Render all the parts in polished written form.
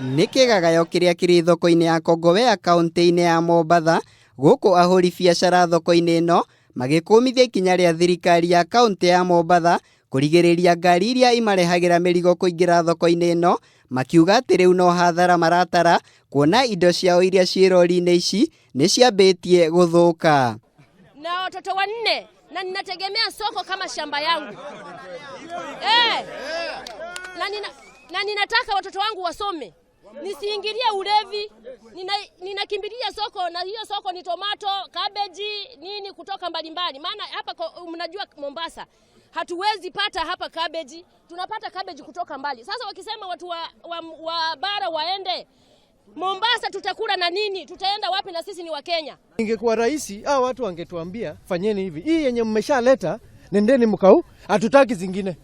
Nĩ kĩgagayo kĩrĩa kĩrĩ thoko-inĩ ya Kongowea kaunti-inĩ ya Mombatha, gũkũ ahũri biacara thoko-inĩ ĩno magĩkũmithia ikinya rĩa thirikari ya kaunti ya Mombatha kũrigĩrĩria ngari iria imarehagĩra mĩrigo kũingĩra thoko-inĩ ĩno, makiuga atĩ rĩu no hathara maratara kuona indo ciao iria ciĩ rori-inĩ ici nĩ ciambĩtie gũthũka. Na watoto wanne na ninategemea soko kama shamba yangu eh, na ninataka watoto wangu wasome, nisiingilie ulevi. Ninakimbilia soko na hiyo soko ni tomato, kabeji, nini kutoka mbalimbali, maana hapa mnajua Mombasa hatuwezi pata hapa kabeji, tunapata kabeji kutoka mbali. Sasa wakisema watu wa bara waende Mombasa, tutakula na nini? Tutaenda wapi na sisi ni Wakenya? Ingekuwa rahisi hao watu wangetuambia fanyeni hivi, hii yenye mmeshaleta nendeni mkau, hatutaki zingine.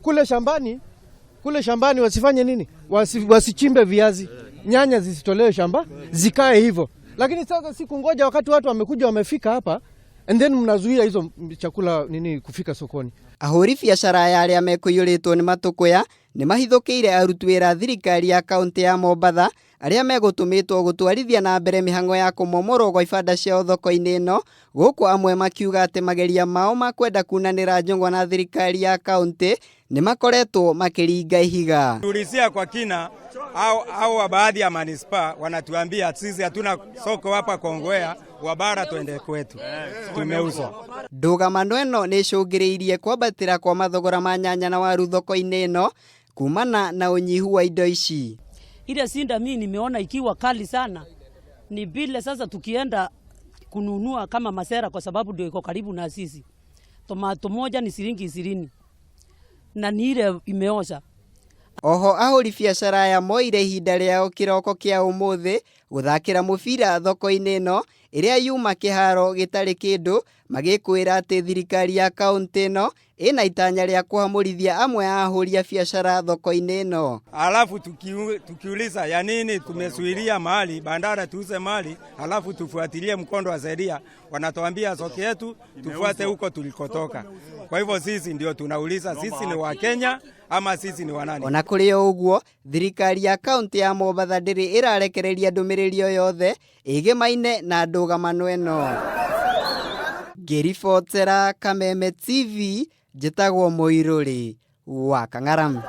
Kule shambani wasifanye nini? Wasichimbe viazi, nyanya zisitolewe shamba, zikae hivyo. Lakini sasa siku ngoja, wakati watu wamekuja wamefika hapa and then mnazuia hizo chakula nini kufika sokoni. Ahũri biacara aya arĩa mekũiyũrĩtwo nĩ matũkũya nĩ mahithũkĩire aruti wĩra a thirikari ya kaunti ya Mombatha arĩa megũtũmĩtwo gũtwarithia na mbere mĩhang'o ya kũmomorwo gwa ibanda ciao thoko-inĩ ĩno, gũkũ amwe makiuga atĩ mageria mao ma kwenda kunanĩra njũng'wa na thirikari ya kaunti nĩ makoretwo makĩringa ihiga. Tulizia kwa kina au wa baadhi ya manispaa wanatuambia sisi hatuna soko hapa Kongowea, wa bara twende kwetu, tumeuzwa. Ndũgamano ĩno nĩ ĩcũngĩrĩirie kwambatĩra kwa mathogora ma nyanya na waru thoko-inĩ ĩno kumana na ũnyihu wa indo ici. Ile shida mimi nimeona ikiwa kali sana ni vile sasa tukienda kununua kama Masera, kwa sababu ndio iko karibu na sisi, tomato moja ni shilingi 20 na ni ile imeosha. Oho ahũri biacara aya moire ihinda rĩao kĩroko kĩa ũmũthĩ gũthakĩra mũbira thoko-inĩ ĩno ĩrĩa yuma kĩharo gĩtarĩ kĩndũ, magĩkwĩra atĩ thirikari ya kaunti ĩno ĩna itanya rĩa kũhamũrithia amwe a ahũri a biacara thoko-inĩ ĩno. Alafu tukiuliza ya nini tumezuilia mahali bandari tuuze mali, alafu tufuatilie mkondo wa sheria, wanatuambia soko yetu tufuate huko tulikotoka. Kwa hivyo sisi ndio tunauliza, sisi ni wa Kenya ama sisi ni wanani? Ona kũrĩ o ũguo, thirikari ya kaunti ya Mombatha ndĩrĩ ĩrarekereria ndũmĩrĩri o yothe ĩgemaine na ndũgamano ĩno. Ngĩribotera Kameme TV, njĩtagwo Mũirũrĩ wa Kang'aram.